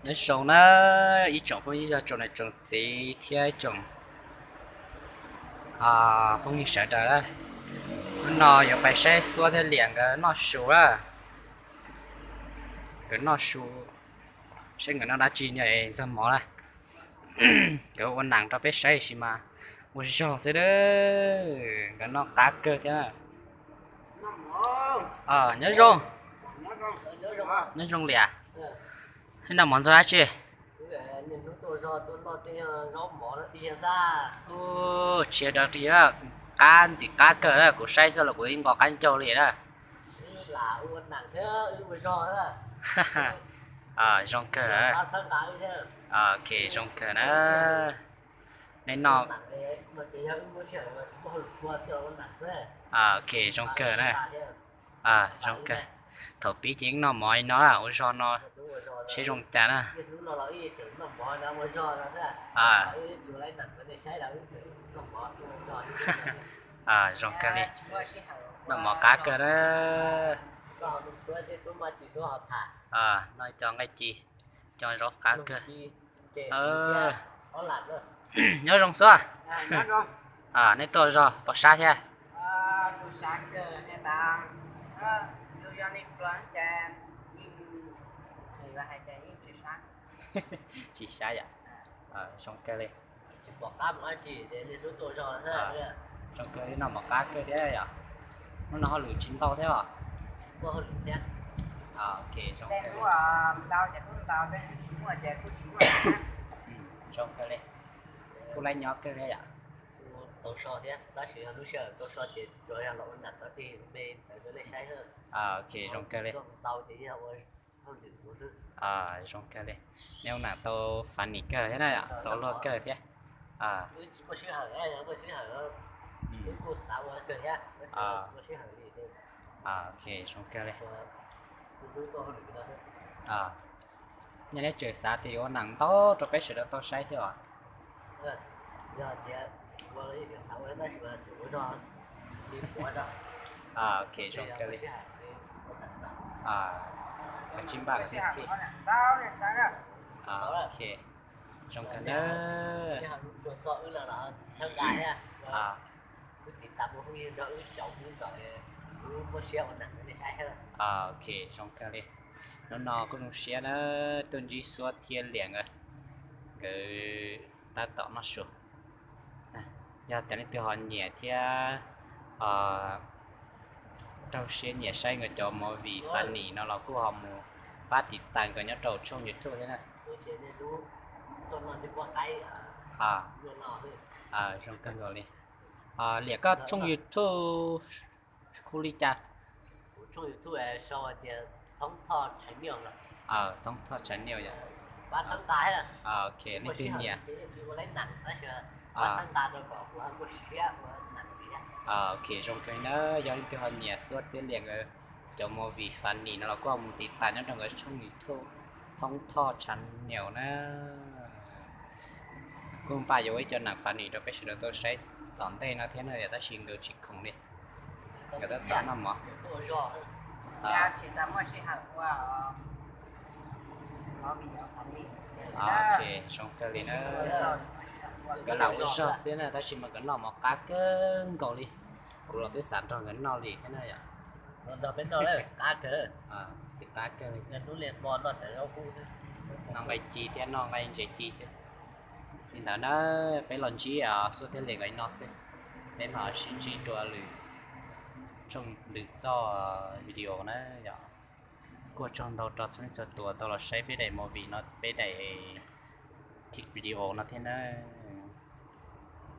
Nyob zoo na, ib tsoom phooj ywg, tsoom niam tsoom txiv thiab ib tsoom phooj ywg sawv daws na. Hnub no yuav pais saib Xuab thiab Liam nkawd noj su na. Nkawd noj su, saib nkawd noj dab tsi no es ntxuag mov na. Nkawd ua nees rau peb saib sis mas ua zog xwb a. Nkawd noj qab kawg thiab. Nyob zoo, nyob zoo Liam. Noj mov ntxuag dab tsi? Tsiav dog ris, qab ntxim qab kawg na, kuv saib xwb los kuv ib nqos qab ncaug li na. Zoo kawg. Ok, zoo kawg na. Nej noj, ok, zoo kawg na. Zoo kawg. Thaum pib ces yeej noj mov li no, ua zog no, seb zoo cas na. Zoo kawg li. Noj mov qab kawg na. Noj cov nqaij ci, cov zaub qab kawg. Nyob zoo Xuab. Nej tuaj zog pom sab thiab? Tsis sab yom. Zoo kawg li. Zoo kawg li, noj mov qab kawg thiab yom. Hnub no hauj lwm tsis ntau thiab os? Ok, zoo kawg li. Zoo kawg li. Kuj laib nyob kawg thiab yom. Ok, zoo kawg li. Zoo kawg li. Nej ua nees tau funny kawg thiab na, txaus luag kawg thiab. Ok, zoo kawg li. Yog neb tseem xav tias yuav ua nees ntau rau peb sawv daws tau saib thiab os? Ok, zoo kawg li. Kav tsij npaj kom txhij. Ok, zoo kawg na. Ok, zoo kawg li. Hnub no kuj zoo siab na, tuaj ntsib Xuab thiab Liam nkawd, nkawd tab tom noj su. Yog tias leej twg ho nyiam thiab raug siab nyiam saib nkawd cov movie funny no los kuj ho mus pab tiv tas nkawd nyob rau tshooj YouTube thiab na. Zoo kawg nkaus li. Liam, koj tshooj YouTube hu li cas? Thoob Thoj channel yom. Ok, leej twg nyiam, ok, zoo kawg na. Yog leej twg ho nyiam Xuab thiab Liam nkawd cov movie funny no los kuj ho mus tiv tas nyob rau nkawd tshooj YouTube Thoob Thoj channel na. Kuj npaj yuav ua ib co nees funny rau peb sawv daws tau saib tom ntej no thiab na, tab sis nkawd tsis khoom li, nkawd tab tom noj mov. Zoo kawg li na. Nkawd lam ua zog xwb na, tab sis mas nkawd noj mov qab kawg nkaus li. Kuv los twb xav nrog nkawd noj li thiab na yom. Txij qab kawg li. Noj nqaij ci thiab noj nqaij ntses ci xwb. Li ntawd na, peb los ntsib Xuab thiab Liam nkawd no xwb, peb mam sib ntsib dua lwm tshooj lwm txoj video na yom. Kuj ua tsaug ntau rau txhua leej txhua tus tau los saib peb daim movie no, peb daim video no thiab na.